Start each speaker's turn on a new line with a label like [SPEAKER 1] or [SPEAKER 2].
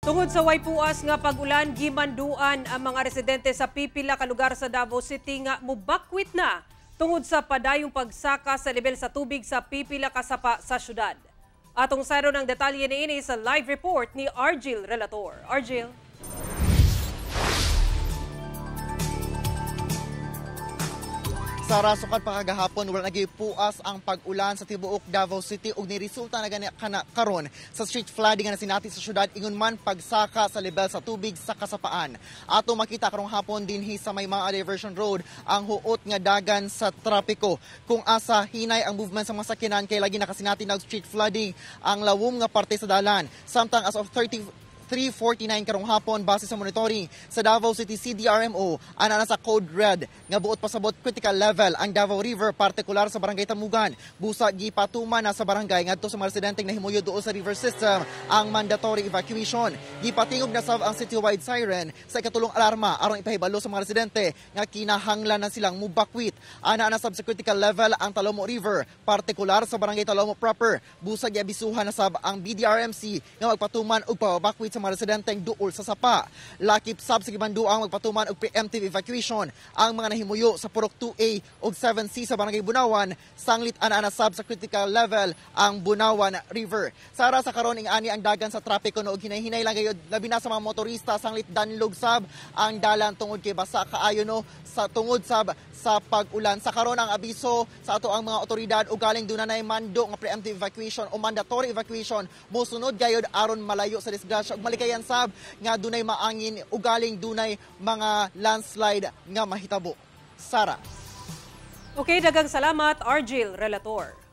[SPEAKER 1] Tungod sa way puas nga pag-ulan, gimanduan ang mga residente sa pipila ka lugar sa Davao City nga mubakwit na tungod sa padayong pagsaka sa level sa tubig sa pipila ka sapa sa syudad. Atong sayro ng detalye niini sa live report ni Argil Relator. Argil.
[SPEAKER 2] Sa rasukan pa kagahapon, wala nagipuas ang pag-ulan sa tibuok Davao City ug niresulta na gani kana karon sa street flooding nga nasinati sa syudad ingon man pagsaka sa level sa tubig sa kasapaan. Ato makita karong hapon dinhi sa may mga Diversion Road ang huot nga dagan sa trapiko kung asa hinay ang movement sa mga sakyanan kay lagi nakasinati ng street flooding ang lawom nga parte sa dalan. Samtang as of 3:49 karong hapon base sa monitoring sa Davao City CDRMO, ana na sa code red nga buot pasabot critical level ang Davao River, partikular sa Barangay Tamugan. Busa gipatuman na sa barangay ngadto sa mga residenteng nahimuyo duol sa river system ang mandatory evacuation. Gipatingog na sab ang citywide siren sa ikatulong alarma aron ipahibalo sa mga residente nga kinahanglan na silang mubakwit. Ana na sab sa critical level ang Talomo River, partikular sa Barangay Talomo proper. Busa giabisuhan na sab ang BDRMC nga magpatuman og pabakwit sa mga residenteng duol sa sapa. Lakip sab sa gibanduang magpatuman og preemptive evacuation ang mga nahimuyo sa Purok 2A ug 7C sa Barangay Bunawan, sanglit ana-ana sab sa critical level ang Bunawan River. Sara, sa karon ing ani ang dagan sa trapiko no, og hinay-hinay lang gayud labi na sa mga motorista sanglit danlog sab ang dalan tungod kay basa kaayo no sa tungod sab sa pag-ulan. Sa karon ang abiso sa ato ang mga otoridad ug galing dunay mando nga preemptive evacuation o mandatory evacuation mosunod gayud aron malayo sa disgrasya ug malikayan sab nga dunay maangin ug galing dunay mga landslide nga mahitabo. Sara.
[SPEAKER 1] Okay, daghang salamat, Argil Relator.